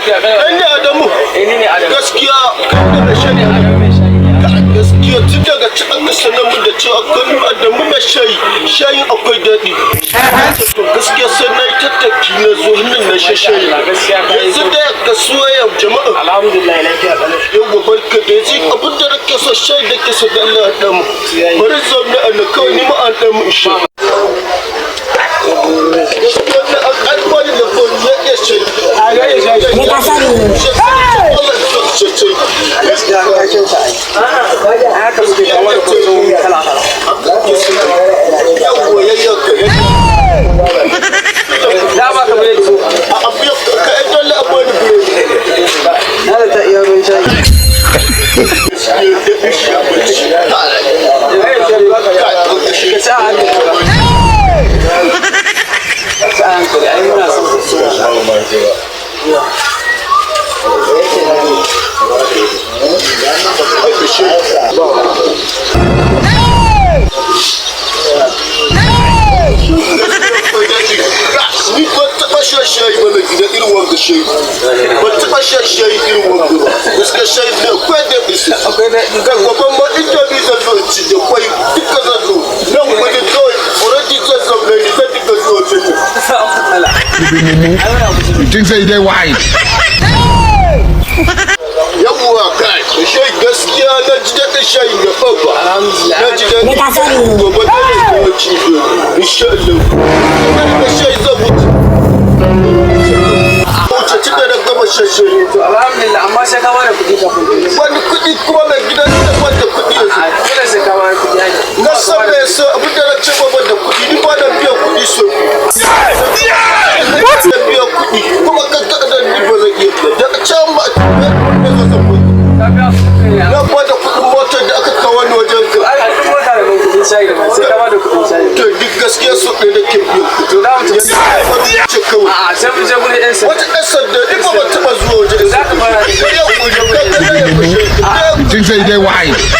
Lafiya kalau. Kai ne Adamu? Eh, ni ne Adamu. Gaskiya kai ne mai shayi. Adamu mai shayi ne. Gaskiya tun daga ci aka sanar mu da cewa akwai Adamu mai shayi, shayin akwai daɗi. To gaskiya sai na yi tattaki na zo nan na sha shayi. Gaskiya ka yi. Yanzu da kasuwa ya jama'a? Alhamdulillah, lafiya kalau. Yau barka da yanzu. Abin da nake so, shayi da ke so da Allah ya mu. Bari zaune a nan kawai, ni ma an ɗan mu ishe. Gaskiya na an bani da phone, ya iya shayi. Me ka sani? Gaskiya ka kyauta ai. Haka muke kawo da kwastomomi kala kala. Yawwa, yayyanka. Za a baka biredi ko? Ka yi dole a bani biredi. Na da ta iya ruwan shayi. Ka sa a hankali ba. Ka sa a hankali, ai muna son su. Ni ban taɓa shan shayi ba mai gida irin wanga shayi. Ban taɓa shan shayi irin wanga ba. Gaskiya shayi ne akwai daɗi sosai. Akwai daɗi. Kai, gaban ma indomie zan zo in ci da kwai duka zan zo. Nan wajen kawai already zan zaune ni zan dinga zuwa can. Matsala. Ai muna kusa. You think say you dey wise? Yawwa, kai shayi, gaskiya na ji daɗin shayi da babba. Alhamdulillah. Na ji daɗi. Me ka sani? Gobe da ne kuma ci indomie. Insha Allah. Kuma da shayi zan wuce. Wuce tun da na gama shan shayi. To alhamdulillah, amma sai ka bada kuɗi kafin ka yi. Wani kuɗi kuma mai gidan da wanda kuɗi yanzu? A dole sai ka bada kuɗi ai. Na san me yasa abin da na ce ba ban da kuɗi, ni ba na biyan kuɗi so. Na biyan kuɗi kuma ka ga da ni ba zan iya biya. Daga can ba ne zo zan kuɗi. Ka biya kuɗin ne. Na ba da kuɗin motar da aka kawo ni wajen ka. Ai kuɗin mota da kuɗin shayi da sai ka bada kuɗin shayi. To duk gaskiya so ɗaya nake biyan kuɗi. To za mu tafi. Wani ce kawai. A'a, sai mun je gurin 'yan sanda. Wata ɗan sanda, ni ba ban taɓa zuwa wajen 'yan Za ka sanda. fara da Yau, ka ga da ya fashe. You think say you dey wise?